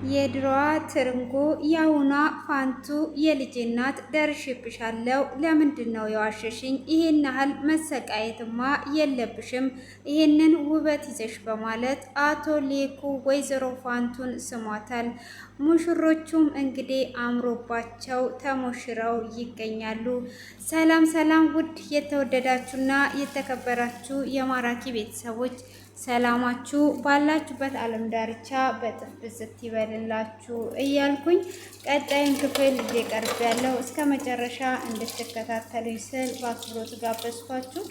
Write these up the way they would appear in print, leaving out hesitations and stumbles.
የድሮዋ ትርንጎ የአሁኗ ፋንቱ የልጄ እናት ደርሽብሻለሁ። ለምንድን ነው የዋሸሽኝ? ይሄን ያህል መሰቃየትማ የለብሽም ይሄንን ውበት ይዘሽ በማለት አቶ ሌኩ ወይዘሮ ፋንቱን ስሟታል። ሙሽሮቹም እንግዲህ አምሮባቸው ተሞሽረው ይገኛሉ። ሰላም ሰላም! ውድ የተወደዳችሁና የተከበራችሁ የማራኪ ቤተሰቦች ሰላማችሁ ባላችሁበት ዓለም ዳርቻ በጥፍ ብዝት ይበልላችሁ እያልኩኝ ቀጣዩን ክፍል ይዤ ቀርቤያለሁ። እስከ መጨረሻ እንድትከታተሉኝ ስል በአክብሮት ጋበዝኳችሁ።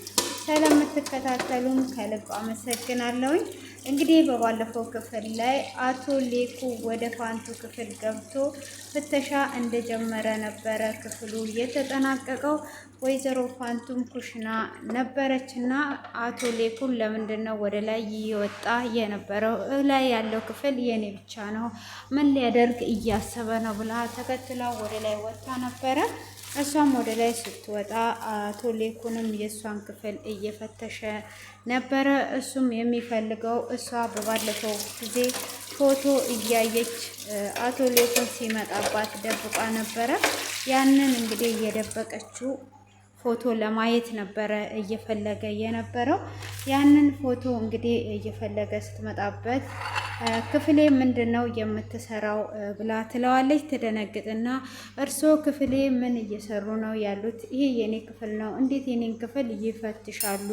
ስለምትከታተሉም ከልብ አመሰግናለሁኝ። እንግዲህ በባለፈው ክፍል ላይ አቶ ሌኩ ወደ ፋንቱ ክፍል ገብቶ ፍተሻ እንደጀመረ ነበረ ክፍሉ የተጠናቀቀው። ወይዘሮ ፋንቱም ኩሽና ነበረች እና አቶ ሌኩን ለምንድን ነው ወደ ላይ እየወጣ የነበረው? ላይ ያለው ክፍል የኔ ብቻ ነው፣ ምን ሊያደርግ እያሰበ ነው ብላ ተከትላ ወደ ላይ ወጥታ ነበረ። እሷም ወደ ላይ ስትወጣ አቶ ሌኩንም የእሷን ክፍል እየፈተሸ ነበረ። እሱም የሚፈልገው እሷ በባለፈው ጊዜ ፎቶ እያየች አቶ ሌኩን ሲመጣባት ደብቃ ነበረ። ያንን እንግዲህ እየደበቀችው ፎቶ ለማየት ነበረ እየፈለገ የነበረው። ያንን ፎቶ እንግዲህ እየፈለገ ስትመጣበት ክፍሌ ምንድን ነው የምትሰራው ብላ ትለዋለች። ትደነግጥና እርስዎ ክፍሌ ምን እየሰሩ ነው ያሉት? ይሄ የኔ ክፍል ነው፣ እንዴት የኔን ክፍል ይፈትሻሉ?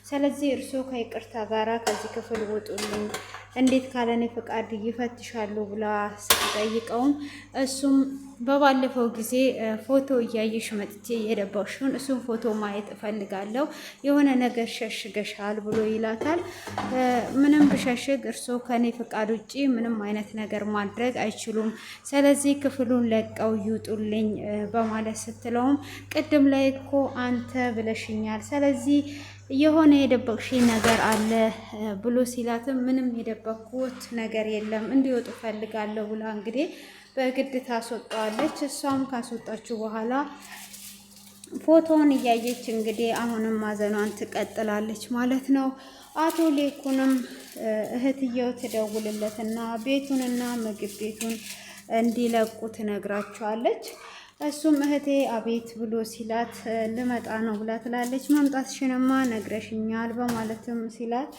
ስለዚህ እርስዎ ከይቅርታ ጋራ ከዚህ ክፍል ውጡልኝ፣ እንዴት ካለኔ ፈቃድ ይፈትሻሉ? ብላ ስትጠይቀውም እሱም በባለፈው ጊዜ ፎቶ እያየሽ መጥቼ የደበቅሽውን እሱን ፎቶ ማየት እፈልጋለሁ፣ የሆነ ነገር ሸሽገሻል ብሎ ይላታል። ምንም ብሸሽግ እርስዎ ከኔ ፈቃድ ውጪ ምንም አይነት ነገር ማድረግ አይችሉም፣ ስለዚህ ክፍሉን ለቀው ይውጡልኝ በማለት ስትለውም ቅድም ላይ እኮ አንተ ብለሽኛል፣ ስለዚህ የሆነ የደበቅሽኝ ነገር አለ ብሎ ሲላትም ምንም የደበቅኩት ነገር የለም እንዲወጡ ፈልጋለሁ ብላ እንግዲህ በግድ ታስወጣዋለች። እሷም ካስወጣችው በኋላ ፎቶውን እያየች እንግዲህ አሁንም ማዘኗን ትቀጥላለች ማለት ነው። አቶ ሌኩንም እህትየው ትደውልለትና ቤቱንና ምግብ ቤቱን እንዲለቁ ትነግራቸዋለች። እሱም እህቴ አቤት ብሎ ሲላት ልመጣ ነው ብላ ትላለች። መምጣትሽንማ ነግረሽኛል በማለትም ሲላት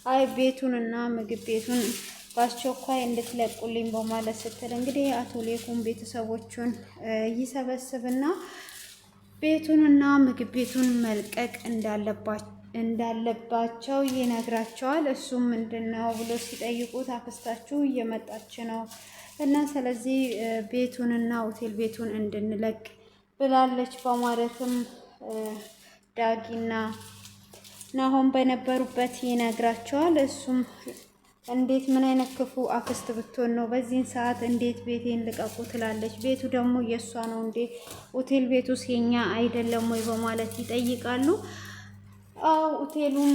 አይ ቤቱንና ምግብ ቤቱን በአስቸኳይ እንድትለቁልኝ በማለት ስትል እንግዲህ አቶ ሌኩን ቤተሰቦቹን ይሰበስብና ቤቱንና ምግብ ቤቱን መልቀቅ እንዳለባቸው ይነግራቸዋል። እሱም ምንድን ነው ብሎ ሲጠይቁት አክስታችሁ እየመጣች ነው እና ስለዚህ ቤቱንና ሆቴል ቤቱን እንድንለቅ ብላለች በማለትም ዳጊና ናሆም በነበሩበት ይነግራቸዋል። እሱም እንዴት ምን አይነት ክፉ አክስት ብትሆን ነው በዚህን ሰዓት እንዴት ቤቴን ልቀቁ ትላለች? ቤቱ ደግሞ የእሷ ነው እንዴ? ሆቴል ቤቱስ የኛ አይደለም ወይ? በማለት ይጠይቃሉ። አዎ ሆቴሉም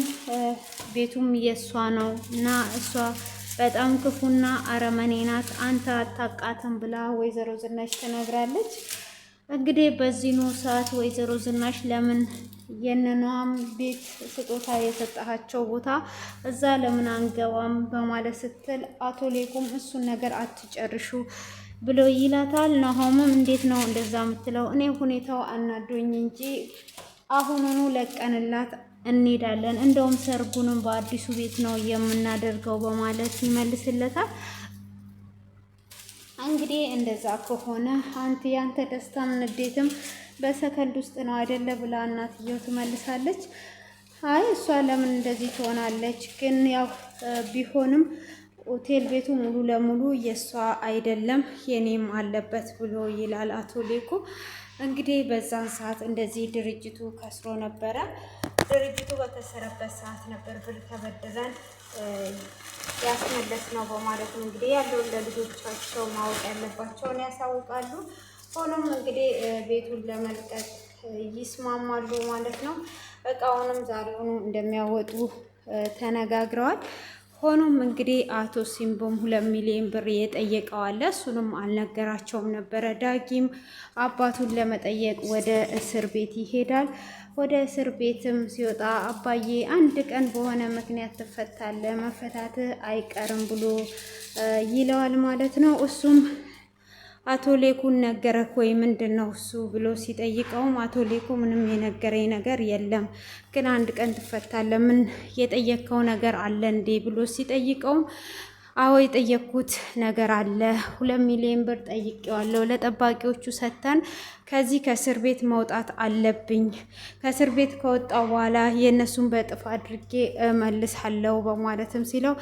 ቤቱም የእሷ ነው እና እሷ በጣም ክፉና አረመኔ ናት፣ አንተ አታውቃትም ብላ ወይዘሮ ዝናሽ ትነግራለች። እንግዲህ በዚህኑ ሰዓት ወይዘሮ ዝናሽ ለምን የነኗም ቤት ስጦታ የሰጠሃቸው ቦታ እዛ ለምን አንገባም በማለት ስትል አቶ ሌኩም እሱን ነገር አትጨርሹ ብሎ ይላታል። ናሆምም እንዴት ነው እንደዛ የምትለው? እኔ ሁኔታው አናዶኝ እንጂ አሁኑኑ ለቀንላት እንሄዳለን። እንደውም ሰርጉንም በአዲሱ ቤት ነው የምናደርገው በማለት ይመልስለታል። እንግዲህ እንደዛ ከሆነ አንተ ያንተ ደስታም ንዴትም በሰከንድ ውስጥ ነው አይደለ ብላ እናትየው ትመልሳለች። አይ እሷ ለምን እንደዚህ ትሆናለች? ግን ያው ቢሆንም ሆቴል ቤቱ ሙሉ ለሙሉ የእሷ አይደለም የኔም አለበት ብሎ ይላል አቶ ሌኩ። እንግዲህ በዛን ሰዓት እንደዚህ ድርጅቱ ከስሮ ነበረ። ድርጅቱ በከሰረበት ሰዓት ነበር ብር ተበድረን ያስመለስ ነው በማለት እንግዲህ ያለውን ለልጆቻቸው ማወቅ ያለባቸውን ያሳውቃሉ። ሆኖም እንግዲህ ቤቱን ለመልቀቅ ይስማማሉ ማለት ነው። እቃውንም ዛሬውኑ እንደሚያወጡ ተነጋግረዋል። ሆኖም እንግዲህ አቶ ሲምቦም 2 ሚሊዮን ብር የጠየቀው አለ። እሱንም አልነገራቸውም ነበረ። ዳጊም አባቱን ለመጠየቅ ወደ እስር ቤት ይሄዳል። ወደ እስር ቤትም ሲወጣ አባዬ አንድ ቀን በሆነ ምክንያት ትፈታለህ፣ መፈታት አይቀርም ብሎ ይለዋል ማለት ነው። እሱም አቶ ሌኩን ነገረክ ወይ ምንድን ነው እሱ ብሎ ሲጠይቀውም አቶ ሌኩ ምንም የነገረኝ ነገር የለም፣ ግን አንድ ቀን ትፈታለህ፣ ምን የጠየቅከው ነገር አለ እንዴ ብሎ ሲጠይቀውም አዎ የጠየቅኩት ነገር አለ። 2 ሚሊዮን ብር ጠይቄዋለሁ። ለጠባቂዎቹ ሰጥተን ከዚህ ከእስር ቤት መውጣት አለብኝ። ከእስር ቤት ከወጣው በኋላ የእነሱን በጥፍ አድርጌ እመልሳለሁ በማለትም ሲለው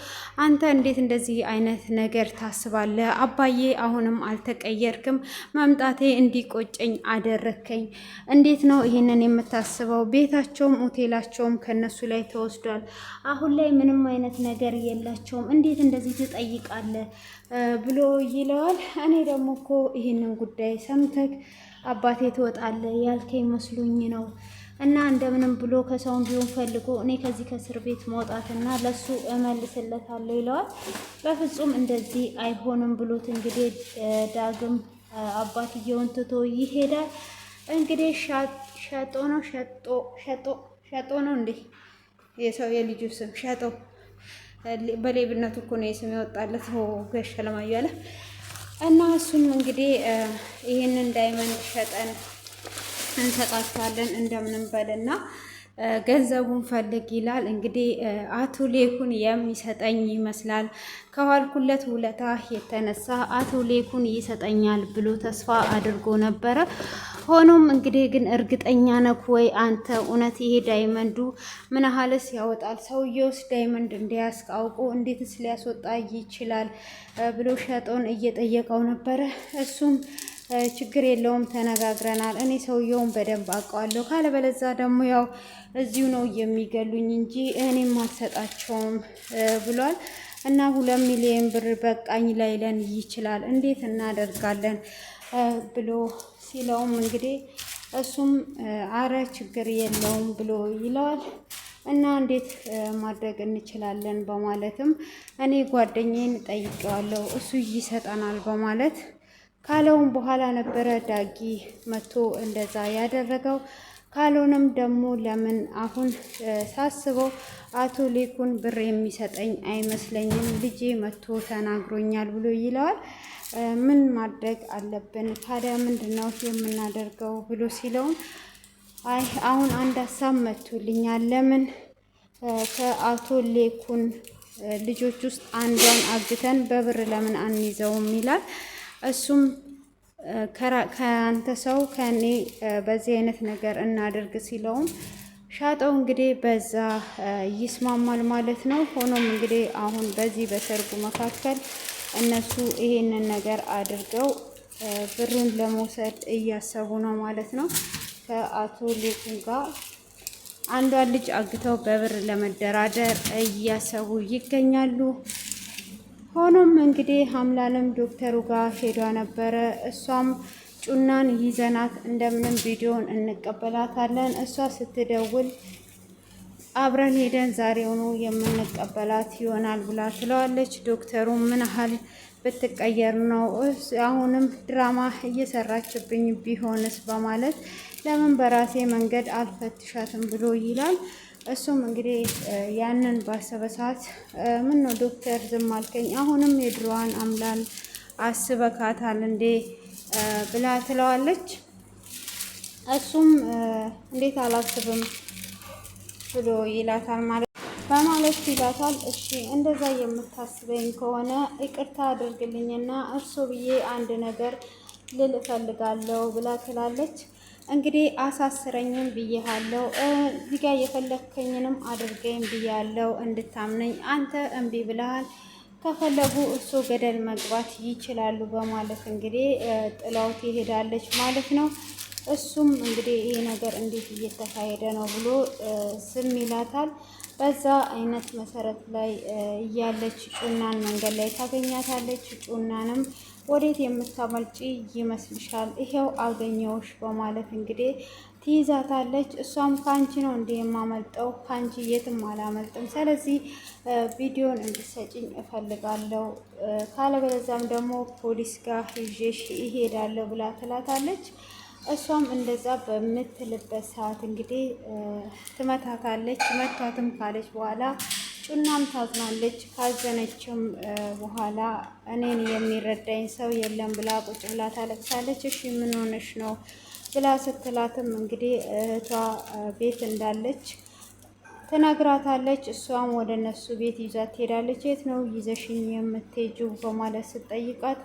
አንተ እንዴት እንደዚህ አይነት ነገር ታስባለህ? አባዬ አሁንም አልተቀየርክም። መምጣቴ እንዲቆጨኝ አደረግከኝ። እንዴት ነው ይህንን የምታስበው? ቤታቸውም ሆቴላቸውም ከነሱ ላይ ተወስዷል። አሁን ላይ ምንም አይነት ነገር የላቸውም። እንዴት እንደዚህ ትጠይቃለህ? ብሎ ይለዋል። እኔ ደግሞ እኮ ይህንን ጉዳይ ሰምተህ አባቴ ትወጣለህ ያልከኝ መስሎኝ ነው እና እንደምንም ብሎ ከሰውም ቢሆን ፈልጎ እኔ ከዚህ ከእስር ቤት መውጣትና ለሱ እመልስለታለሁ ይለዋል። በፍጹም እንደዚህ አይሆንም ብሎት እንግዲህ ዳግም አባትየውን ትቶ ይሄዳል። እንግዲህ ሸጦ ነው ሸጦ ሸጦ ሸጦ ነው እንዴ የሰው የልጁ ስም ሸጦ በሌብነቱ እኮ ነው የስም የወጣለት ገሸ ለማዩ አለ። እና እሱም እንግዲህ ይህንን diamond ሸጠን እንሰጣቸዋለን እንደምንም በልና ገንዘቡን ፈልግ ይላል። እንግዲህ አቶ ሌኩን የሚሰጠኝ ይመስላል። ከዋልኩለት ውለታ የተነሳ አቶ ሌኩን ይሰጠኛል ብሎ ተስፋ አድርጎ ነበረ። ሆኖም እንግዲህ ግን እርግጠኛ ነህ ወይ አንተ እውነት ይሄ diamond ኡ ምን ያህልስ ያወጣል? ሰውየውስ diamond እንዲያስቅ አውቆ እንዴትስ ሊያስወጣ ይችላል? ብሎ ሸጦን እየጠየቀው ነበረ እሱም ችግር የለውም ተነጋግረናል። እኔ ሰውየውን በደንብ አውቀዋለሁ። ካለበለዛ ደግሞ ያው እዚሁ ነው የሚገሉኝ እንጂ እኔም አልሰጣቸውም ብሏል። እና 2 ሚሊዮን ብር በቃኝ ላይለን ይችላል፣ እንዴት እናደርጋለን ብሎ ሲለውም እንግዲህ እሱም አረ ችግር የለውም ብሎ ይለዋል። እና እንዴት ማድረግ እንችላለን በማለትም እኔ ጓደኛዬን ጠይቄዋለሁ እሱ ይሰጠናል በማለት ካለውም በኋላ ነበረ ዳጊ መቶ እንደዛ ያደረገው። ካልሆነም ደግሞ ለምን አሁን ሳስበው አቶ ሌኩን ብር የሚሰጠኝ አይመስለኝም፣ ልጄ መቶ ተናግሮኛል ብሎ ይለዋል። ምን ማድረግ አለብን ታዲያ ምንድን ነው የምናደርገው ብሎ ሲለውም አይ አሁን አንድ ሀሳብ መቶልኛል። ለምን ከአቶ ሌኩን ልጆች ውስጥ አንዷን አግተን በብር ለምን አንይዘውም ይላል። እሱም ከአንተ ሰው ከእኔ በዚህ አይነት ነገር እናድርግ ሲለውም ሻጠው እንግዲህ በዛ ይስማማል ማለት ነው። ሆኖም እንግዲህ አሁን በዚህ በሰርጉ መካከል እነሱ ይሄንን ነገር አድርገው ብሩን ለመውሰድ እያሰቡ ነው ማለት ነው። ከአቶ ሌኩን ጋር አንዷን ልጅ አግተው በብር ለመደራደር እያሰቡ ይገኛሉ። ሆኖም እንግዲህ ሀምላለም ዶክተሩ ጋር ሄዷ ነበረ። እሷም ጩናን ይዘናት እንደምንም ቪዲዮን እንቀበላታለን። እሷ ስትደውል አብረን ሄደን ዛሬውኑ የምንቀበላት ይሆናል ብላ ትለዋለች። ዶክተሩ ምን ያህል ብትቀየር ነው አሁንም ድራማ እየሰራችብኝ ቢሆንስ በማለት ለምን በራሴ መንገድ አልፈትሻትም ብሎ ይላል። እሱም እንግዲህ ያንን ባሰበ ሰዓት ምን ነው ዶክተር ዝም አልከኝ? አሁንም የድሮዋን አምላል አስበካታል እንዴ ብላ ትለዋለች። እሱም እንዴት አላስብም ብሎ ይላታል ማለት በማለት ይላታል። እሺ እንደዛ የምታስበኝ ከሆነ ይቅርታ አድርግልኝና እርሶ ብዬ አንድ ነገር ልል እፈልጋለሁ ብላ ትላለች። እንግዲህ አሳስረኝም ብዬሃለው፣ እዚህ ጋ የፈለግከኝንም አድርገኝ ብያለው እንድታምነኝ አንተ እምቢ ብለሃል። ከፈለጉ እርሶ ገደል መግባት ይችላሉ በማለት እንግዲህ ጥላው ትሄዳለች ማለት ነው። እሱም እንግዲህ ይሄ ነገር እንዴት እየተካሄደ ነው ብሎ ስም ይላታል። በዛ አይነት መሰረት ላይ እያለች ጩናን መንገድ ላይ ታገኛታለች። ጩናንም ወዴት የምታመልጪ ይመስልሻል? ይሄው አገኘውሽ በማለት እንግዲህ ትይዛታለች። እሷም ከአንቺ ነው እንዲህ የማመልጠው፣ ከአንቺ የትም አላመልጥም። ስለዚህ ቪዲዮን እንድሰጭኝ እፈልጋለሁ፣ ካለበለዚያም ደግሞ ፖሊስ ጋር ይዤሽ ይሄዳለሁ ብላ ትላታለች። እሷም እንደዛ በምትልበት ሰዓት እንግዲህ ትመታታለች። መቷትም ካለች በኋላ ጩናም ታዝናለች። ካዘነችም በኋላ እኔን የሚረዳኝ ሰው የለም ብላ ቁጭ ብላ ታለቅሳለች። እሺ ምን ሆነሽ ነው ብላ ስትላትም እንግዲህ እህቷ ቤት እንዳለች ትነግራታለች። እሷም ወደ እነሱ ቤት ይዛት ትሄዳለች። የት ነው ይዘሽኝ የምትሄጂው በማለት ስትጠይቃት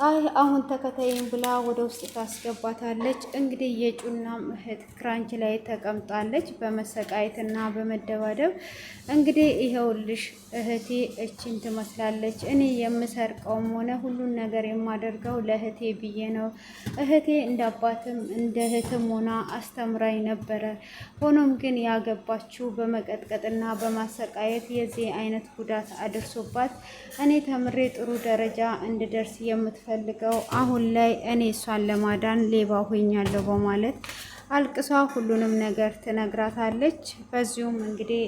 አይ አሁን ተከታይም ብላ ወደ ውስጥ ታስገባታለች። እንግዲህ የጩናም እህት ክራንች ላይ ተቀምጣለች በመሰቃየትና በመደባደብ። እንግዲህ ይኸውልሽ እህቴ እችን ትመስላለች። እኔ የምሰርቀውም ሆነ ሁሉን ነገር የማደርገው ለእህቴ ብዬ ነው። እህቴ እንደ አባትም እንደ እህትም ሆና አስተምራኝ ነበረ። ሆኖም ግን ያገባችው በመቀጥቀጥና በማሰቃየት የዚህ አይነት ጉዳት አድርሶባት እኔ ተምሬ ጥሩ ደረጃ እንድደርስ የምትፈልገው አሁን ላይ እኔ እሷን ለማዳን ሌባ ሆኛለሁ በማለት አልቅሷ ሁሉንም ነገር ትነግራታለች። በዚሁም እንግዲህ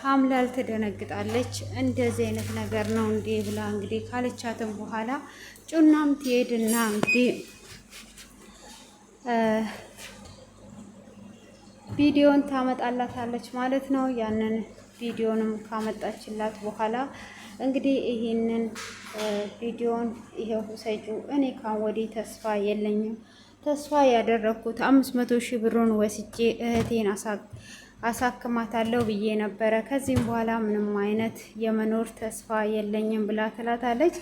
ሀምላል ትደነግጣለች። እንደዚህ አይነት ነገር ነው እንዴ ብላ እንግዲህ ካለቻትም በኋላ ጩናም ትሄድና እንግዲህ ቪዲዮን ታመጣላታለች ማለት ነው። ያንን ቪዲዮንም ካመጣችላት በኋላ እንግዲህ ይህንን ቪዲዮን ይሄው ውሰጁ፣ እኔ ካሁን ወዲህ ተስፋ የለኝም። ተስፋ ያደረግኩት 500,000 ብሩን ወስጄ እህቴን አሳክማታለሁ ብዬ ነበረ። ከዚህም በኋላ ምንም አይነት የመኖር ተስፋ የለኝም ብላ ትላታለች።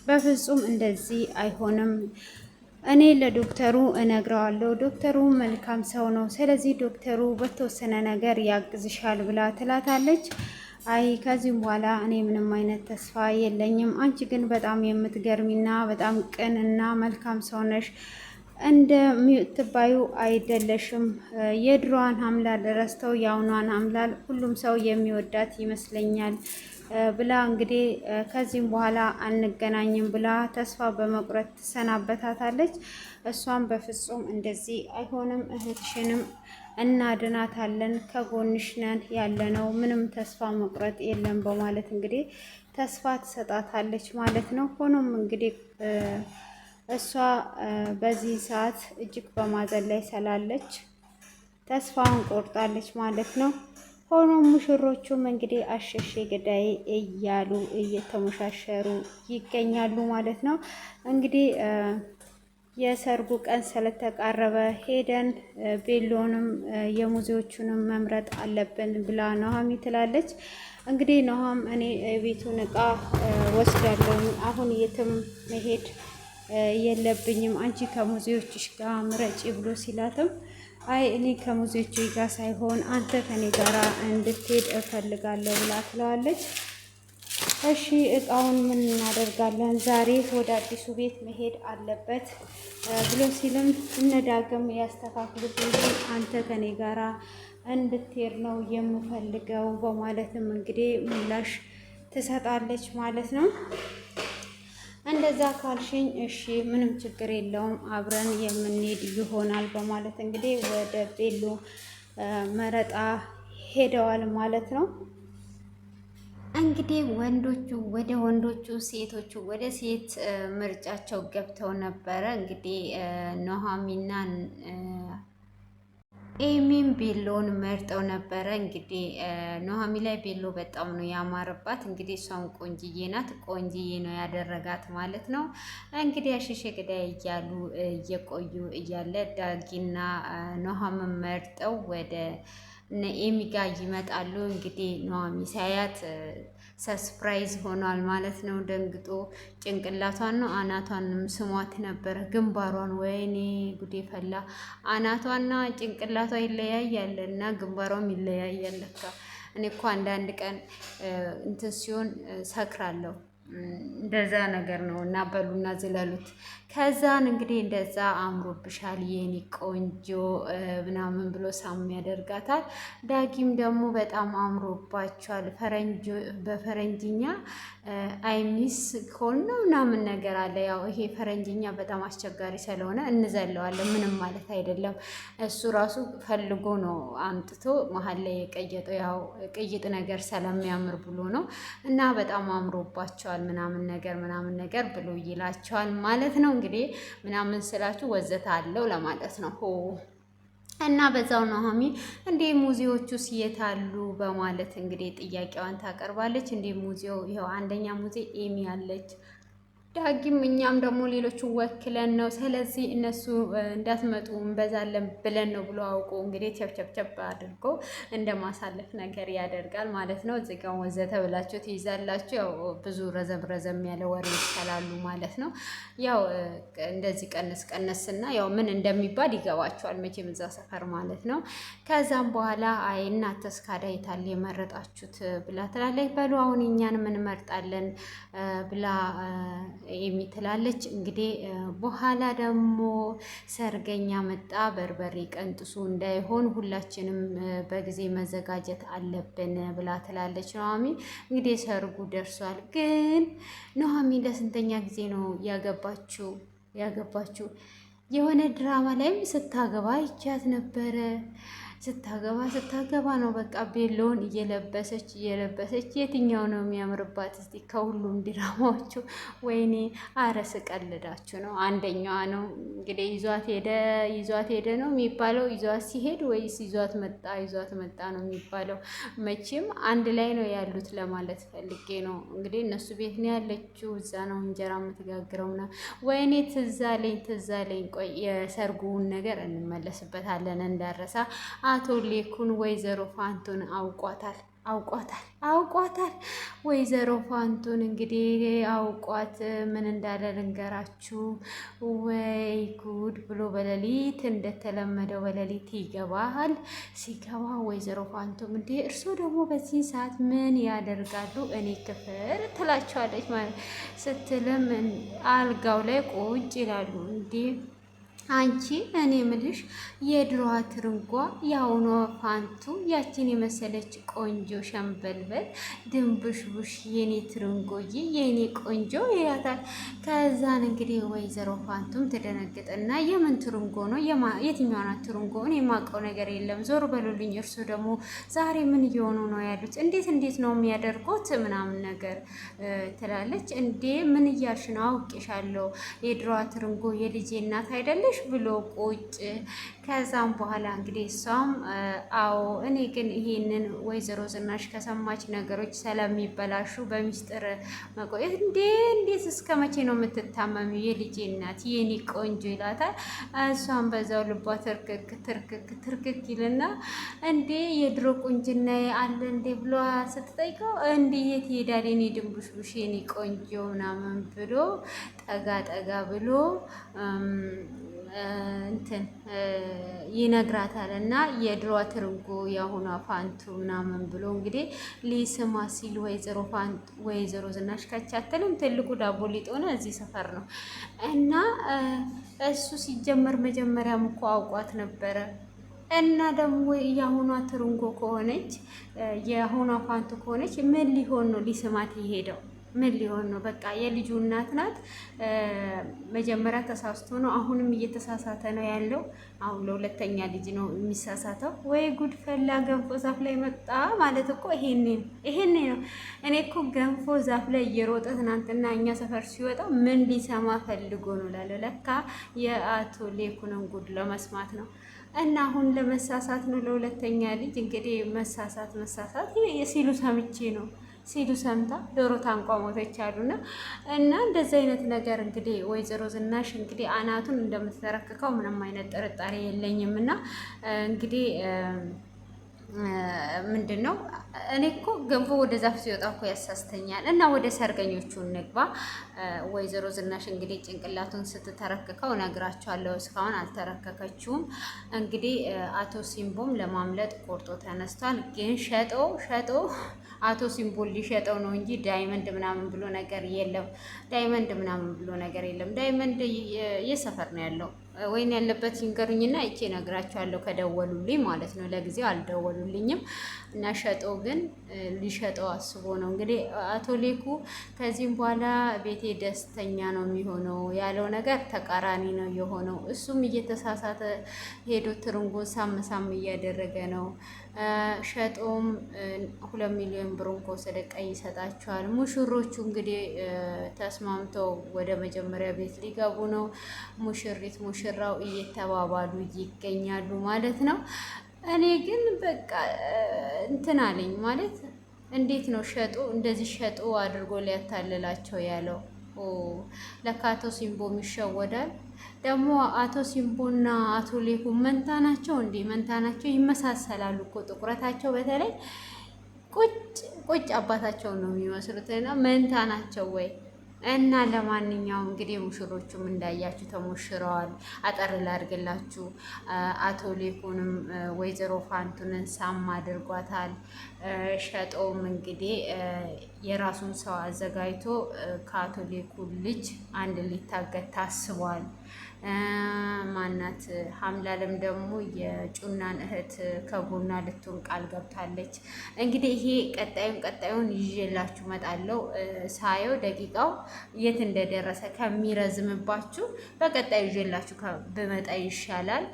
በፍጹም እንደዚህ አይሆንም፣ እኔ ለዶክተሩ እነግረዋለሁ። ዶክተሩ መልካም ሰው ነው። ስለዚህ ዶክተሩ በተወሰነ ነገር ያግዝሻል ብላ ትላታለች። አይ ከዚህም በኋላ እኔ ምንም አይነት ተስፋ የለኝም። አንቺ ግን በጣም የምትገርሚና በጣም ቅን እና መልካም ሰው ነሽ። እንደምትባዩ አይደለሽም። የድሮዋን ሀምላል ረስተው የአሁኗን ሀምላል ሁሉም ሰው የሚወዳት ይመስለኛል ብላ እንግዲህ ከዚህም በኋላ አንገናኝም ብላ ተስፋ በመቁረጥ ትሰናበታታለች። እሷም በፍጹም እንደዚህ አይሆንም፣ እህትሽንም እናድናታለን፣ ከጎንሽ ነን ያለነው፣ ምንም ተስፋ መቁረጥ የለም በማለት እንግዲህ ተስፋ ትሰጣታለች ማለት ነው። ሆኖም እንግዲህ እሷ በዚህ ሰዓት እጅግ በማዘን ላይ ስላለች ተስፋውን ቆርጣለች ማለት ነው። ሆኖም ሙሽሮቹም እንግዲህ አሸሼ ገዳይ እያሉ እየተሞሻሸሩ ይገኛሉ ማለት ነው። እንግዲህ የሰርጉ ቀን ስለተቃረበ ሄደን ቤሎንም የሙዚዎቹንም መምረጥ አለብን ብላ ኑሃሚ ትላለች። እንግዲህ ኑሃም እኔ ቤቱን እቃ ወስዳለሁ፣ አሁን የትም መሄድ የለብኝም፣ አንቺ ከሙዚዎችሽ ጋር ምረጪ ብሎ ሲላትም አይ እኔ ከሙዚዎቼ ጋር ሳይሆን አንተ ከኔ ጋራ እንድትሄድ እፈልጋለሁ ብላ ትለዋለች። እሺ እቃውን ምን እናደርጋለን? ዛሬ ወደ አዲሱ ቤት መሄድ አለበት ብሎ ሲልም እነ ዳግም ያስተካክሉት እንጂ አንተ ከኔ ጋራ እንድትሄድ ነው የምፈልገው በማለትም እንግዲህ ምላሽ ትሰጣለች ማለት ነው። እንደዛ ካልሽኝ እሺ ምንም ችግር የለውም አብረን የምንሄድ ይሆናል በማለት እንግዲህ ወደ ቤሎ መረጣ ሄደዋል ማለት ነው። እንግዲህ ወንዶቹ ወደ ወንዶቹ ሴቶቹ ወደ ሴት ምርጫቸው ገብተው ነበረ። እንግዲህ ኑሃሚና ኤሚን ቤሎን መርጠው ነበረ። እንግዲህ ኑሃሚ ላይ ቤሎ በጣም ነው ያማረባት። እንግዲህ እሷም ቆንጅዬ ናት፣ ቆንጅዬ ነው ያደረጋት ማለት ነው። እንግዲህ አሸሸ ገዳይ እያሉ እየቆዩ እያለ ዳጊና ኑሃምን መርጠው ወደ ኤሚ ጋር ይመጣሉ። እንግዲህ ኑሃሚ ሳያት surprise ሆኗል ማለት ነው። ደንግጦ ጭንቅላቷን ነው አናቷንም ስሟት ነበረ፣ ግንባሯን። ወይኔ ጉዴ ፈላ። አናቷና ጭንቅላቷ ይለያያል እና ግንባሯም ይለያያል ለካ። እኔ እኮ አንዳንድ ቀን እንትን ሲሆን ሰክራለሁ። እንደዛ ነገር ነው እና በሉና ዝለሉት። ከዛን እንግዲህ እንደዛ አምሮብሻል የኔ ቆንጆ ምናምን ብሎ ሳም ያደርጋታል። ዳጊም ደግሞ በጣም አምሮባቸዋል። በፈረንጅኛ I miss call ነው ምናምን ነገር አለ። ያው ይሄ ፈረንጅኛ በጣም አስቸጋሪ ስለሆነ እንዘለዋለን። ምንም ማለት አይደለም። እሱ ራሱ ፈልጎ ነው አምጥቶ መሀል ላይ የቀየጠው። ያው ቅይጥ ነገር ስለሚያምር ብሎ ነው እና በጣም አምሮባቸዋል ምናምን ነገር ምናምን ነገር ብሎ ይላቸዋል ማለት ነው። እንግዲህ ምናምን ስላችሁ ወዘተ አለው ለማለት ነው። እና በዛው ኑሃሚ እንዴ ሙዚዎቹ የት አሉ በማለት እንግዲህ ጥያቄዋን ታቀርባለች። እንዴ ሙዚው ይኸው አንደኛ ሙዜ ኤሚ አለች ዳጊም እኛም ደግሞ ሌሎቹ ወክለን ነው። ስለዚህ እነሱ እንዳትመጡ እንበዛለን ብለን ነው ብሎ አውቆ እንግዲህ ቸብቸብቸብ አድርጎ እንደማሳለፍ ነገር ያደርጋል ማለት ነው። እዚህ ጋር ወዘተ ብላችሁ ትይዛላችሁ። ያው ብዙ ረዘም ረዘም ያለ ወሬ ይቻላሉ ማለት ነው። ያው እንደዚህ ቀነስ ቀነስና ያው ምን እንደሚባል ይገባቸዋል መቼም እዛ ሰፈር ማለት ነው። ከዛም በኋላ አይ እናንተስ ካዳ የታለ የመረጣችሁት ብላ ትላለች። በሉ አሁን እኛን ምን መርጣለን ብላ የሚትላለች እንግዲህ በኋላ ደግሞ ሰርገኛ መጣ፣ በርበሬ ቀንጥሱ እንዳይሆን ሁላችንም በጊዜ መዘጋጀት አለብን ብላ ትላለች ኑሐሚ። እንግዲህ ሰርጉ ደርሷል። ግን ኑሐሚ ለስንተኛ ጊዜ ነው ያገባችው? ያገባችው የሆነ ድራማ ላይም ስታገባ ይቻት ነበረ። ስታገባ ስታገባ ነው በቃ ቤሎን እየለበሰች እየለበሰች የትኛው ነው የሚያምርባት? እስቲ ከሁሉም ድራማዎቹ ወይኔ፣ አረ ስቀልዳችሁ ነው። አንደኛዋ ነው እንግዲህ ይዟት ሄደ ይዟት ሄደ ነው የሚባለው። ይዟት ሲሄድ ወይስ ይዟት መጣ? ይዟት መጣ ነው የሚባለው። መቼም አንድ ላይ ነው ያሉት ለማለት ፈልጌ ነው። እንግዲህ እነሱ ቤት ነው ያለችው፣ እዛ ነው እንጀራ የምትጋግረውና ወይኔ ትዝ አለኝ ትዝ አለኝ። ቆይ የሰርጉውን ነገር እንመለስበታለን እንዳረሳ አቶ ሌኩን ወይዘሮ ፋንቱን አውቋታል አውቋታል አውቋታል። ወይዘሮ ፋንቱን እንግዲህ አውቋት ምን እንዳለ ልንገራችሁ። ወይ ጉድ ብሎ በሌሊት እንደተለመደው በሌሊት ይገባል። ሲገባ ወይዘሮ ፋንቱም እንዴ እርስዎ ደግሞ በዚህ ሰዓት ምን ያደርጋሉ? እኔ ክፍል ትላቸዋለች ማለት ስትልም አልጋው ላይ ቁጭ ይላሉ። እንዴ አንቺ እኔ ምልሽ የድሮዋ ትርንጓ የአሁኗ ፋንቱ ያችን የመሰለች ቆንጆ ሸንበልበል ድንቡሽቡሽ የኔ ትርንጎዬ የኔ ቆንጆ ይላታል። ከዛን እንግዲህ ወይዘሮ ፋንቱም ትደነግጥና የምን ትርንጎ ነው? የትኛዋ ናት ትርንጎ? እኔ የማውቀው ነገር የለም፣ ዞር በሉልኝ። እርሱ ደግሞ ዛሬ ምን እየሆኑ ነው ያሉት? እንዴት እንዴት ነው የሚያደርጉት ምናምን ነገር ትላለች። እንዴ ምን እያልሽ ነው? አውቄሻለሁ፣ የድሮዋ ትርንጎ የልጄ እናት አይደለሽ ብሎ ቁጭ። ከዛም በኋላ እንግዲህ እሷም አዎ እኔ ግን ይሄንን ወይዘሮ ዝናሽ ከሰማች ነገሮች ስለሚበላሹ በሚስጥር መቆየት እንዴ እንዴት እስከ መቼ ነው የምትታመሚው? የልጄ እናት የኔ ቆንጆ ይላታል። እሷም በዛው ልቧ ትርክክ ትርክክ ትርክክ ይልና እንዴ የድሮ ቁንጅና አለ እንዴ ብሎ ስትጠይቀው እንዴ የት ይሄዳል የኔ ድንቡሽቡሽ የኔ ቆንጆ ምናምን ብሎ ጠጋ ጠጋ ብሎ እንትን ይነግራታል። እና የድሮ ትርንጎ የአሁኗ ፋንቱ ምናምን ብሎ እንግዲህ ሊስማ ሲል ወይዘሮ ፋንቱ ወይዘሮ ዝናሽ ከቻተልም ትልቁ ዳቦ ሊጥ ሆነ እዚህ ሰፈር ነው። እና እሱ ሲጀመር መጀመሪያም እኮ አውቋት ነበረ። እና ደግሞ የአሁኗ ትርንጎ ከሆነች የአሁኗ ፋንቱ ከሆነች ምን ሊሆን ነው ሊስማት የሄደው? ምን ሊሆን ነው? በቃ የልጁ እናት ናት። መጀመሪያ ተሳስቶ ነው፣ አሁንም እየተሳሳተ ነው ያለው። አሁን ለሁለተኛ ልጅ ነው የሚሳሳተው። ወይ ጉድ ፈላ! ገንፎ ዛፍ ላይ መጣ ማለት እኮ ይሄኔ ይሄኔ ነው። እኔ እኮ ገንፎ ዛፍ ላይ እየሮጠ ትናንትና እኛ ሰፈር ሲወጣ ምን ሊሰማ ፈልጎ ነው ላለው፣ ለካ የአቶ ሌኩንን ጉድ ለመስማት ነው። እና አሁን ለመሳሳት ነው ለሁለተኛ ልጅ እንግዲህ መሳሳት መሳሳት ሲሉ ሰምቼ ነው ሲሉ ሰምታ ዶሮ ታንቋ ሞተች አሉና እና እንደዚህ አይነት ነገር እንግዲህ ወይዘሮ ዝናሽ እንግዲህ አናቱን እንደምትተረክከው ምንም አይነት ጥርጣሬ የለኝም። እና እንግዲህ ምንድን ነው? እኔ እኮ ገንፎ ወደ ዛፍ ሲወጣ እኮ ያሳስተኛል። እና ወደ ሰርገኞቹ እንግባ። ወይዘሮ ዝናሽ እንግዲህ ጭንቅላቱን ስትተረክከው እነግራቸዋለሁ። እስካሁን አልተረከከችውም። እንግዲህ አቶ ሲምቦም ለማምለጥ ቆርጦ ተነስቷል። ግን ሸጦ ሸጦ አቶ ሲምቦን ሊሸጠው ነው እንጂ ዳይመንድ ምናምን ብሎ ነገር የለም። ዳይመንድ ምናምን ብሎ ነገር የለም። ዳይመንድ የሰፈር ነው ያለው ወይን ያለበት ይንገሩኝና እቼ እነግራቸዋለሁ፣ ከደወሉልኝ ማለት ነው። ለጊዜው አልደወሉልኝም እና ሸጦ ግን ሊሸጠው አስቦ ነው እንግዲህ አቶ ሌኩ ከዚህም በኋላ ቤቴ ደስተኛ ነው የሚሆነው ያለው ነገር ተቃራኒ ነው የሆነው። እሱም እየተሳሳተ ሄዶ ትርንጎን ሳም ሳም እያደረገ ነው። ሸጦም 2 ሚሊዮን ብሩን ከወሰደ ቀይ ይሰጣቸዋል። ሙሽሮቹ እንግዲህ ተስማምተው ወደ መጀመሪያ ቤት ሊገቡ ነው። ሙሽሪት ሙሽራው እየተባባሉ ይገኛሉ ማለት ነው። እኔ ግን በቃ እንትን አለኝ ማለት እንዴት ነው ሸጦ እንደዚህ ሸጦ አድርጎ ሊያታልላቸው ያለው? ለካ አቶ ሲምቦም ይሸወዳል። ደግሞ አቶ ሲምቦና አቶ ሌኩ መንታ ናቸው እንዴ? መንታ ናቸው፣ ይመሳሰላሉ እኮ ጥቁረታቸው፣ በተለይ ቁጭ ቁጭ አባታቸውን ነው የሚመስሉት። እና መንታ ናቸው ወይ? እና ለማንኛውም እንግዲህ ሙሽሮቹም እንዳያችሁ ተሞሽረዋል። አጠር ላድርግላችሁ። አቶ ሌኩንም ወይዘሮ ፋንቱንን ሳም አድርጓታል። ሸጦም እንግዲህ የራሱን ሰው አዘጋጅቶ ከአቶ ሌኩን ልጅ አንድ ሊታገት ታስቧል። ማናት ሀምላለም ደግሞ የጩናን እህት ከጎና ልትሆን ቃል ገብታለች። እንግዲህ ይሄ ቀጣዩን ቀጣዩን ይዤላችሁ እመጣለሁ። ሳየው ደቂቃው የት እንደደረሰ ከሚረዝምባችሁ በቀጣዩ ይዤላችሁ ብመጣ ይሻላል፣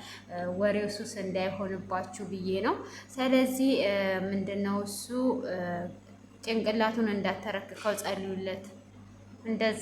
ወሬው ሱስ እንዳይሆንባችሁ ብዬ ነው። ስለዚህ ምንድነው እሱ ጭንቅላቱን እንዳተረክከው ጸልዩለት እንደዚ